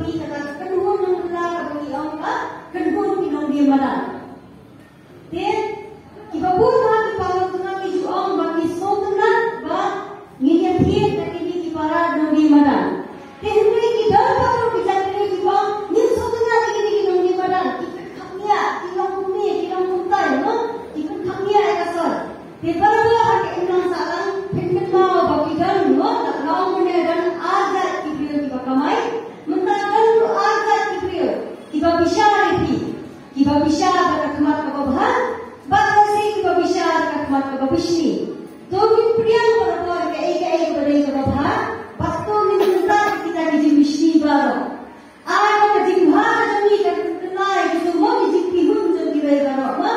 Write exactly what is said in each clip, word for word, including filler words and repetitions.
Kata ka kynhun nongbylla kaba ngi ong ka kynhun ki nongdie madan. Te kiba bun ha ki paralok jong nga ki ju ong ba ki sngewtynnat ba ngin ïa thied da kine ki para nongdie madan. Te hynrei ki don pat ki jait briew kiba ong ngim sngewtynnat ïa kine ki nongdie madan, ki pynkhapngiah, ki long kumne, ki long kumtai, no? Ki pynkhapngiah ïa ka sor. Te barabor ha ka imlang sahlang phin kynmaw ba ki don, no? Nga ong mynne don ar jait ki briew kiba kamai. Mynta don ruh ar jait ki briew kiba bishar ïa phi. Kiba bishar da ka khmat kaba bha, bad lehse kiba bishar da ka khmat kaba bishni. To ngin pdiang barabor kaei kaei kaba dei kaba bha, bad to ngin pyntat ïa kita ki jingbishni baroh. Ai ba ka jingbha ka jong ngi kan pynkylla ïa kito mo ki jingpynhun jong kiwei baroh mo.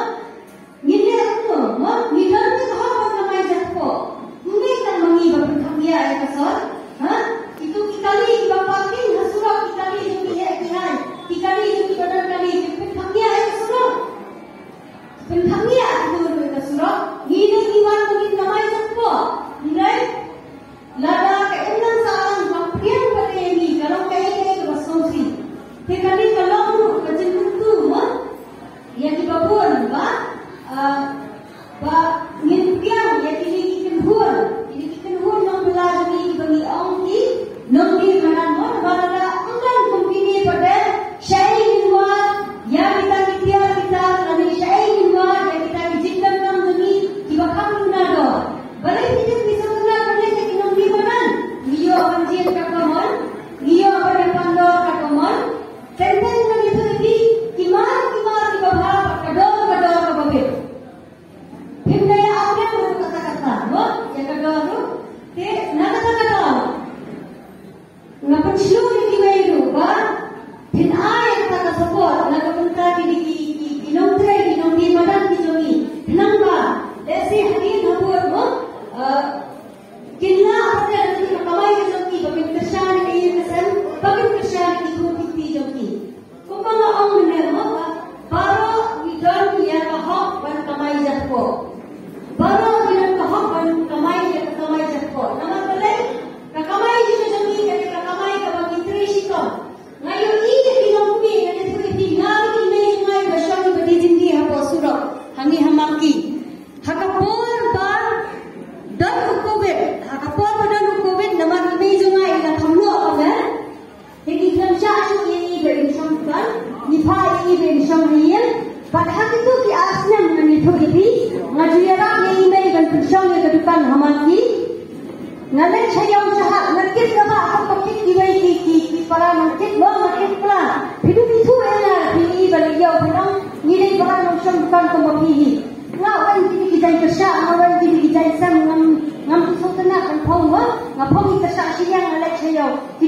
Ngin leh kumno mo? Ngi don ruh ka hok ban kamai jakpoh. Kumne tang ma ngi ba pynkhapngiah ïa ka sor. Ha? Kito ki kali kiba parking ha surok, ki kali jong ki heh ki hai, ki kali jong kiba don kali, ki pynkhapngiah ïa ka surok. Pynkhapngiah kito ruh ïa ka surok. Ngi dei ngi wan ba ngin kamai jakpoh. Hynrei lada ka imlang sahlang kam pdiang pat ïa ngi, ka long kaei kaei kaba sngewsih. Te kane ka long ruh ka jingkyntu mo ïa kiba bun ba, ah, ba ngin pdiang ïa kine ki kynhun, kine ki kynhun nongbylla jong ngi kiba ngi ong ki nongdie madan mo, namar lada ym don kum kine pat de shaei ngin wad ïa kita ki tiar ki tar, lane shaei ngin wad ïa kita ki jingdon nam jong ngi kiba kham duna dor. Balei phi tip ngi sngewtynnat ban leit ïa ki nongdie madan? Ngi ïoh ban jied ka kamon, ngi ïoh ban ïa pandor ka kamon. Teng teng ngi ïathuh ïa phi, ki mar ki mar kiba bha, ka dor ka dor kaba bit. Phim da ïa update ruh kata kata, mo? Ïa ka dor ruh. Te na kata kata nga pynshlur ïa kiwei ruh ba phin ai ïa kata ka support na ka bynta kine ki, ki, ki nongtrei, ki nongdie madan ki jong ngi. Khnang ba lehse hadien habud, mo, eh, kin lah pat ïa kine ki kamai ka jong ki ba kin kyrshan ïa ka ïing ka sem, ba kin kyrshan ïa ki khun ki kti jong ki. Kumba nga ong mynne mo, ba baroh ngi don ïa ka hok ban kamai jakpoh. Baroh ngi don ka hok ban kamai ïa ka kamai jakpoh. Namar balei? Ka kamai jong ngi ka dei ka kamai kaba ngi trei shitom. Nga ïohi ïa ki longkmie, nga ïathuh ïa phi, nga ruh i mei jong nga iba shong iba die jingdie hapoh surok, ha ngi ha Mangki. Ha ka por ba don u Covid, ha ka por ba don u Covid, namar i mei jong nga i la kham luh, eh? Te ngi khlem shah shuh ïa i ba in shong dukan, ngi phah ïa i ba in shong ha ïing. Bad ha kito ki ar snem ngan ïathuh ïa phi, nga ju ïarap ïa i mei ban pynshong ïa ka dukan ha Mangki. Nga leit sha ïew sha hat, nga kit nga bah kum ba kit kiwei ki, ki, ki para nongkit, mo, nga kit pla. Phi dup ithuh ïa nga, phi i ba leit ïew, phi ong ngi dei para nongshong dukan kum ba phi hi. Nga wan kine ki jaiñ pyrshah, nga wan kine ki jaiñ sem, ngam, ngam sngewtynnat ban phong, mo. Nga phong i pyrshah shiliang, nga leit sha ïew. Ki